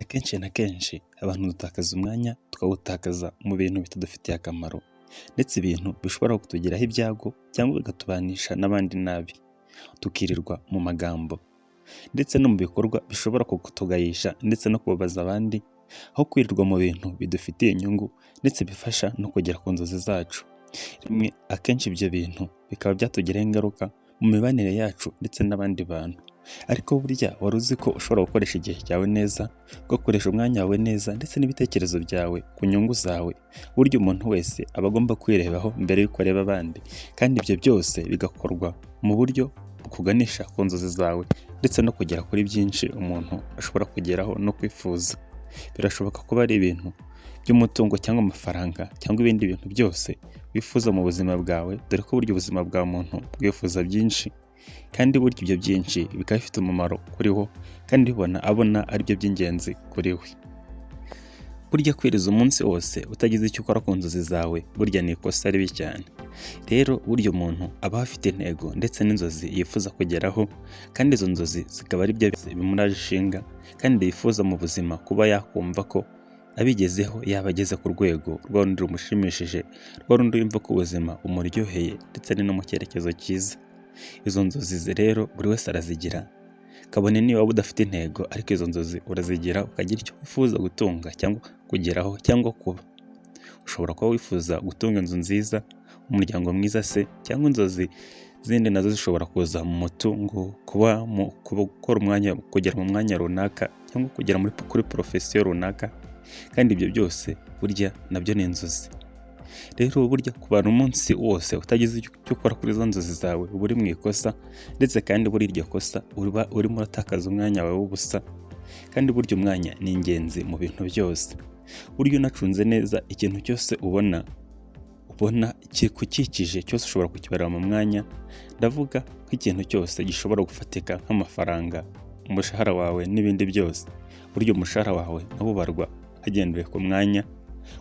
Akenshi na kenshi abantu dutakaza umwanya, tukawutakaza mu bintu bitadufitiye akamaro, ndetse ibintu bishobora kutugiraho ibyago cyangwa bikatubanisha n'abandi nabi, tukirirwa mu magambo ndetse no mu bikorwa bishobora kutugayisha ndetse no kubabaza abandi, aho kwirirwa mu bintu bidufitiye inyungu ndetse bifasha no kugera ku nzozi zacu. Rimwe akenshi ibyo bintu bikaba byatugiraho ingaruka mu mibanire yacu ndetse n'abandi bantu. Ariko burya wari uzi ko ushobora gukoresha igihe cyawe neza, ugakoresha umwanya wawe neza ndetse n'ibitekerezo byawe ku nyungu zawe? Burya umuntu wese aba agomba kwirebaho mbere y'uko areba abandi, kandi ibyo byose bigakorwa mu buryo bukuganisha ku nzozi zawe ndetse no kugera kuri byinshi umuntu ashobora kugeraho no kwifuza. Birashoboka kuba ari ibintu by'umutungo cyangwa amafaranga cyangwa ibindi bintu byose wifuza mu buzima bwawe, dore ko burya ubuzima bwa muntu bwifuza byinshi, kandi burya ibyo byinshi bikaba bifite umumaro kuri wo, kandi ubibona abona aribyo by'ingenzi kuri we. Burya kwiriza umunsi wose utagize icyo ukora ku nzozi zawe burya ni ikosa ribi cyane. Rero burya umuntu aba afite intego ndetse n'inzozi yifuza kugeraho, kandi izo nzozi zikaba ari byo bimuraje ishinga kandi yifuza mu buzima kuba yakumva ko abigezeho yaba ageze ku rwego rwa rundi rumushimishije, rwa rundi yumva ko ubuzima bumuryoheye ndetse ari no mu cyerekezo cyiza. Izo nzozi rero buri wese arazigira, kabone niba waba udafite intego ariko izo nzozi urazigira, ukagira icyo wifuza gutunga cyangwa kugeraho cyangwa kuba. Ushobora kuba wifuza gutunga inzu nziza, umuryango mwiza se, cyangwa inzozi zindi nazo zishobora kuza mu mutungo, kuba gukora umwanya, kugera mu mwanya runaka cyangwa kugera kuri porofesiyo runaka, kandi ibyo byose burya nabyo ni inzozi. Rero burya kubara umunsi wose utagize icyo ukora kuri izo nzozi zawe uba uri mu ikosa, ndetse kandi buri iryo kosa uba urimo uratakaza umwanya wawe w'ubusa, kandi burya umwanya ni ingenzi mu bintu byose. Burya unacunze neza ikintu cyose ubona kikukikije cyose ushobora kukibarira mu mwanya, ndavuga nk'ikintu cyose gishobora gufatika nk'amafaranga, umushahara wawe n'ibindi byose. Burya umushahara wawe nawo ubarwa hagendewe ku mwanya.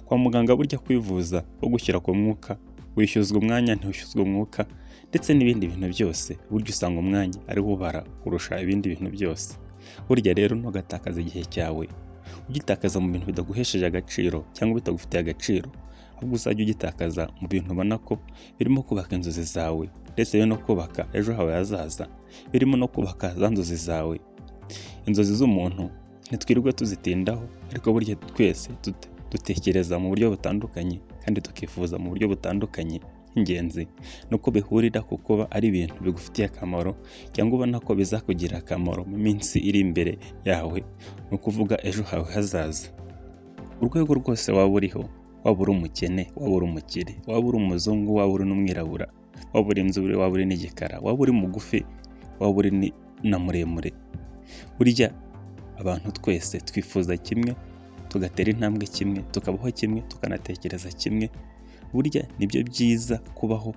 Kwa muganga burya kwivuza bagushyira ku mwuka, wishyuzwa umwanya ntiwishyuzwa umwuka, ndetse n'ibindi bintu byose burya usanga umwanya ariwo ubara kurusha ibindi bintu byose. Burya rero ntugatakaze igihe cyawe ugitakaza mu bintu bidaguhesheje agaciro cyangwa bitagufitiye agaciro, ahubwo uzajye ugitakaza mu bintu ubona ko birimo kubaka inzozi zawe ndetse no kubaka ejo hawe hazaza, birimo no kubaka za nzozi zawe. Inzozi z'umuntu ntitwirirwa tuzitindaho, ariko burya twese dutekereza mu buryo butandukanye kandi tukifuza mu buryo butandukanye. Icy'ingenzi ni uko bihurira ku kuba ari ibintu bigufitiye akamaro cyangwa ubona ko bizakugirira akamaro mu minsi iri imbere yawe, ni ukuvuga ejo hawe hazaza. Urwego rwose waba uriho, waba uri umukene, waba uri umukire, waba uri umuzungu, waba uri n'umwirabura, waba uri inzobe, waba uri n'igikara, waba uri mugufi, waba uri na muremure, burya abantu twese twifuza kimwe, tugatera intambwe kimwe, tukabaho kimwe, tukanatekereza kimwe. Burya nibyo byiza kubaho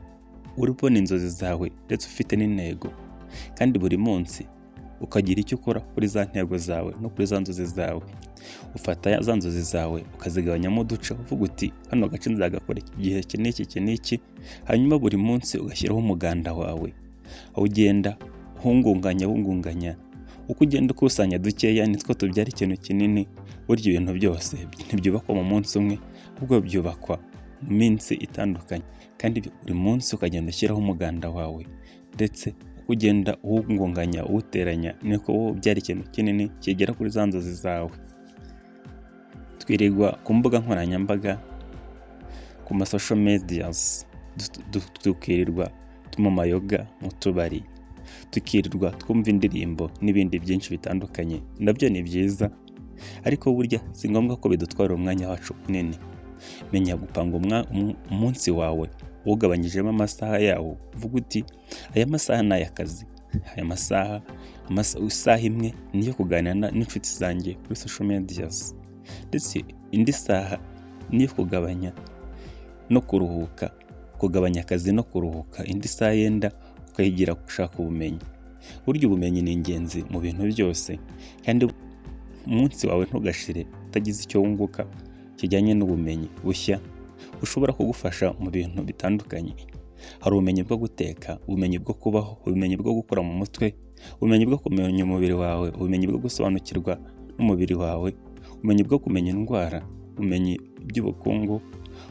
uri ubona inzozi zawe ndetse ufite n'intego, kandi buri munsi ukagira icyo ukora kuri za ntego zawe no kuri za nzozi zawe. Ufata za nzozi zawe ukazigabanyamo uduce, uvuga uti kano gace nzagakora iki gihe iki n'iki iki n'iki, hanyuma buri munsi ugashyiraho umuganda wawe, aho ugenda uhungunganya wungunganya, uko ugenda ukusanya dukeya nitwo tubyara ikintu kinini. Burya ibintu byose ntibyubakwa mu munsi umwe, ahubwo byubakwa mu minsi itandukanye, kandi buri munsi ukagenda ushyiraho umuganda wawe, ndetse uko ugenda uwungunganya uwuteranya niko wowe ubyara ikintu kinini kigera kuri za nzozi zawe. Twirirwa ku mbuga nkoranyambaga, ku ma social medias, tukirirwa mu mayoga, mu tubari, tukirirwa twumva indirimbo n'ibindi byinshi bitandukanye, nabyo ni byiza, ariko burya si ngombwa ko bidutwara umwanya wacu munini. Menya gupanga umunsi wawe uwugabanyijemo amasaha yawo, uvuga uti aya masaha ni ay'akazi, aya masaha, isaha imwe ni iyo kuganira n'inshuti zanjye kuri social medias, ndetse indi saha ni iyo kugabanya no kuruhuka, kugabanya akazi no kuruhuka, indi saha yenda ukayigira gushaka ubumenyi. Burya ubumenyi ni ingenzi mu bintu byose, kandi umunsi wawe ntugashire utagize icyo wunguka kijyanye n'ubumenyi bushya bushobora kugufasha mu bintu bitandukanye. Hari ubumenyi bwo guteka, ubumenyi bwo kubaho, ubumenyi bwo gukura mu mutwe, ubumenyi bwo kumenya umubiri wawe, ubumenyi bwo gusobanukirwa n'umubiri wawe, Ubumenyi bwo kumenya indwara, ubumenyi by'ubukungu,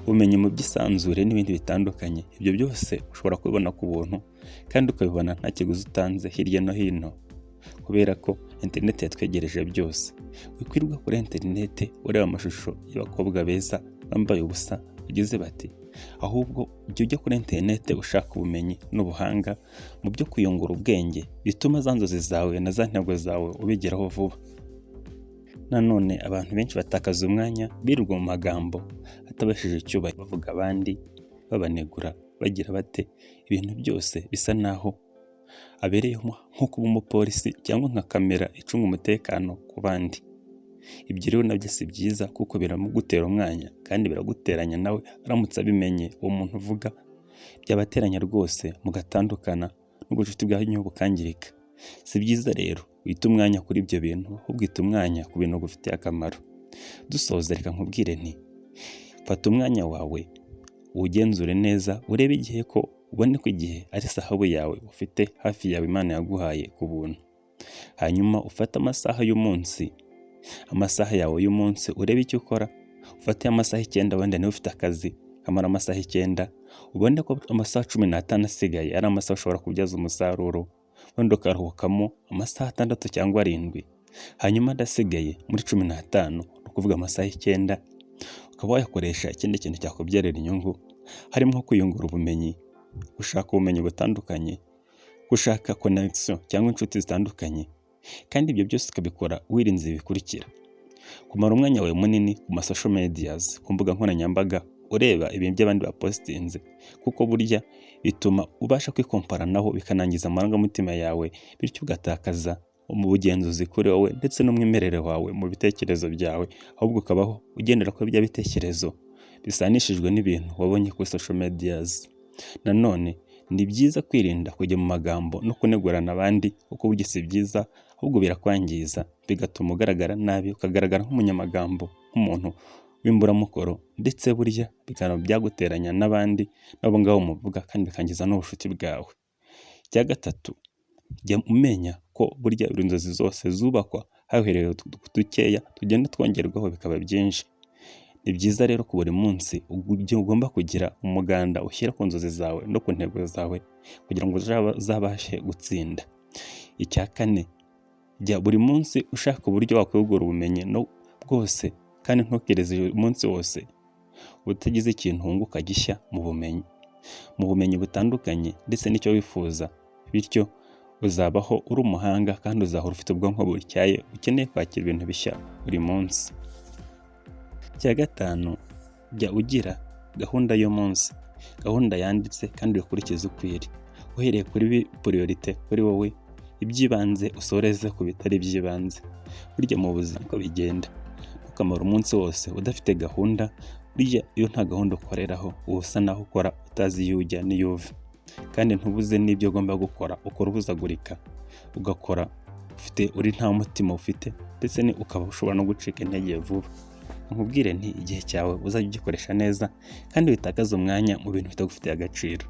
ubumenyi mu by'isanzure n'ibindi bitandukanye. Ibyo byose ushobora kubibona ku buntu kandi ukabibona nta kiguzi utanze hirya no hino, kubera ko interineti yatwegereje byose. Wikwirirwa kuri interineti ureba amashusho y'abakobwa beza bambaye ubusa bagize bati, ahubwo jya ujya kuri interineti ushaka ubumenyi n'ubuhanga mu byo kuyungura ubwenge, bituma za nzozi zawe na za ntego zawe ubigeraho vuba. Nanone abantu benshi batakaza umwanya birirwa mu magambo atabashije icyubahiro, bavuga abandi, babanegura, bagira bate, ibintu byose bisa naho abereyeho nko kuba umupolisi cyangwa nka kamera icunga umutekano ku bandi. Ibyo rero nabyo si byiza kuko biramugutera umwanya kandi biraguteranya nawe aramutse abimenye uwo muntu uvuga, byabateranya rwose mugatandukana n'ubucuti bwanyu bukangirika. Si byiza rero wita umwanya kuri ibyo bintu, ahubwo ita umwanya ku bintu bigufitiye akamaro. Dusoza reka nkubwire nti fata umwanya wawe uwugenzure neza, urebe igihe ko ubone ko igihe ari zahabu yawe ufite hafi yawe Imana yaguhaye ku buntu. Hanyuma ufate amasaha y'umunsi, amasaha yawe y'umunsi urebe icyo ukora, ufate amasaha 9 wenda niba ufite akazi kamara amasaha 9, ubone ko amasaha 15 asigaye ari amasaha ushobora kubyaza umusaruro, wenda ukaruhukamo amasaha 6 cyangwa 7, hanyuma adasigaye muri 15 ni ukuvuga amasaha 9, ukaba wayakoresha ikindi kintu cyakubyarira inyungu, harimo nko kwiyungura ubumenyi, gushaka ubumenyi butandukanye, gushaka connection cyangwa inshuti zitandukanye, kandi ibyo byose ukabikora wirinze ibi bikurikira: kumara umwanya wawe munini ku ma social medias, ku mbuga nkoranyambaga, ureba ibintu by'abandi bapositinze, kuko burya bituma ubasha kwikompara nabo bikanangiza amarangamutima yawe, bityo ugatakaza mu bugenzuzi kuri wowe ndetse n'umwimerere wawe mu bitekerezo byawe, ahubwo ukabaho ugendera kuri bya bitekerezo bisanishijwe n'ibintu wabonye kuri social medias. Nanone ni byiza kwirinda kujya mu magambo no kunegurana abandi, kuko burya si byiza, ahubwo birakwangiza bigatuma ugaragara nabi, ukagaragara nk'umunyamagambo, nk'umuntu w'imburamukoro, ndetse burya bikaba byaguteranya n'abandi n'abo ngabo muvuga kandi bikangiza n'ubucuti bwawe. Icya gatatu, jya umenya ko burya buri nzozi zose zubakwa haherewe dukeya tugenda twongerwaho bikaba byinshi. Ni byiza rero ko buri munsi ugomba kugira umuganda ushyira ku nzozi zawe no ku ntego zawe kugira ngo uzabashe gutsinda. Icya kane, jya buri munsi ushaka uburyo wakwihugura ubumenyi bwose kandi ntukirize umunsi wose utagize ikintu wunguka gishya mu bumenyi butandukanye ndetse n'icyo wifuza, bityo uzabaho uri umuhanga kandi uzahora ufite ubwonko butyaye ukeneye kwakira ibintu bishya buri munsi. Icya gatanu, jya ugira gahunda y'umunsi, gahunda yanditse kandi uyikurikize uko iri, uhereye kuri priorité kuri wowe, iby'ibanze usoreze ku bitari iby'ibanze. Burya mu buzima niko bigenda, ntukamare umunsi wose udafite gahunda, burya iyo nta gahunda ukoreraho uba usa naho ukora utazi iyo ujya n'iyo uva, kandi ntubuze n'ibyo ugomba gukora, ukora uhuzagurika, ugakora ufite uri nta mutima ufite, ndetse ukaba ushobora no gucika intege vuba. Nkubwire nti igihe cyawe uzajye ugikoresha neza kandi witakaze umwanya mu bintu bitagufitiye agaciro.